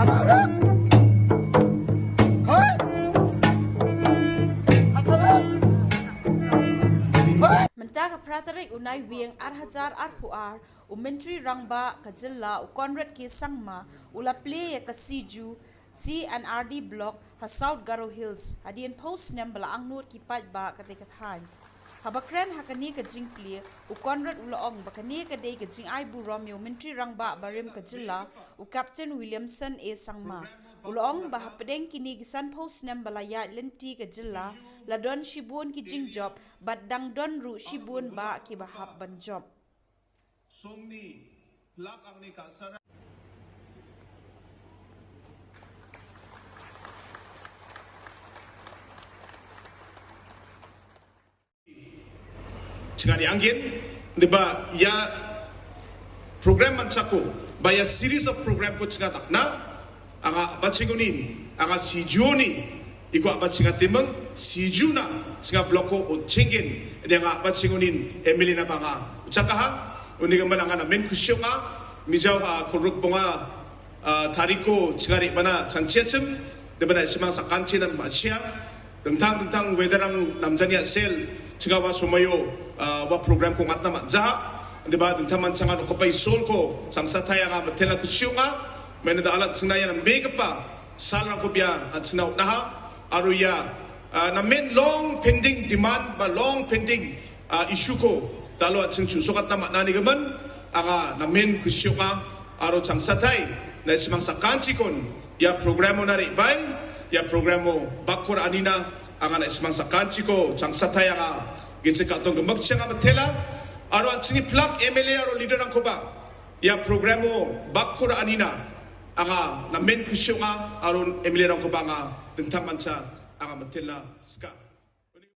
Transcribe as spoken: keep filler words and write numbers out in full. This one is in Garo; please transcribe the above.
Mynta ka phra tarik u Naiwieng ar hajar arphew ar, u Myntri Rangbah ka jylla u Conrad K Sangma u la plie ïa ka Siju C and R D Block ha South Garo Hills, hadien phew snem ba la angnud ki paidbah katei ka thaiñ. Haba kren ha kane ka jingplie, u Conrad u la ong ba kane ka dei ka jingai burom ïa u Myntri Rangbah barim ka jylla, u Captain Williamson A Sangma. U la ong ba hapdeng kine ki sanphew snem ba la ïaid lynti ka jylla, la don shibun ki jingjop, bad dang don ruh shibun bah kiba hap ban jop. Songni plak angni ka·sara. Chingari angin, deba ia program manchako, ba ia series of program ko chinga dakna, anga abachengonin, anga Sijuoni, iko abachengatemung, Sijuna, chinga bloko o chingin, ini anga abachengonin, M L A na banga, uchakaha, uni gaman anga namen kusionga, mijau ha kuruk bonga, ah, tariko chingari mana chanchiachim, debana isimang sakanchinan machia, dingtang dingtang weather ang namjani asel, chingawa somayo, ah, wa program ko ngatna manja, deba dingtang manchanga nokopai sol ko, changsatai anga matela kusionga, mena da alat chingna yang begepa, sal rangko bia, ah, chingna utnaha, aro ia, ah, namen long pending demand, ba long pending, ah, issue ko, talo aching chusokatna man·ani gaman, anga namen kusioka, aro changsatai, na isimang sakanchikon, ia programo na re·bai, ia programo bakko ra·anina, anga na isimang sakanchiko, changsatai anga, gichik ka·tong gimikchi anga mitela, aro an·chingni plak M L A aro leader rangkoba, ia programo bakko ra·anina, anga namen kusionga, aro M L A rangkoba anga, dingtang mancha, anga mitela, ska.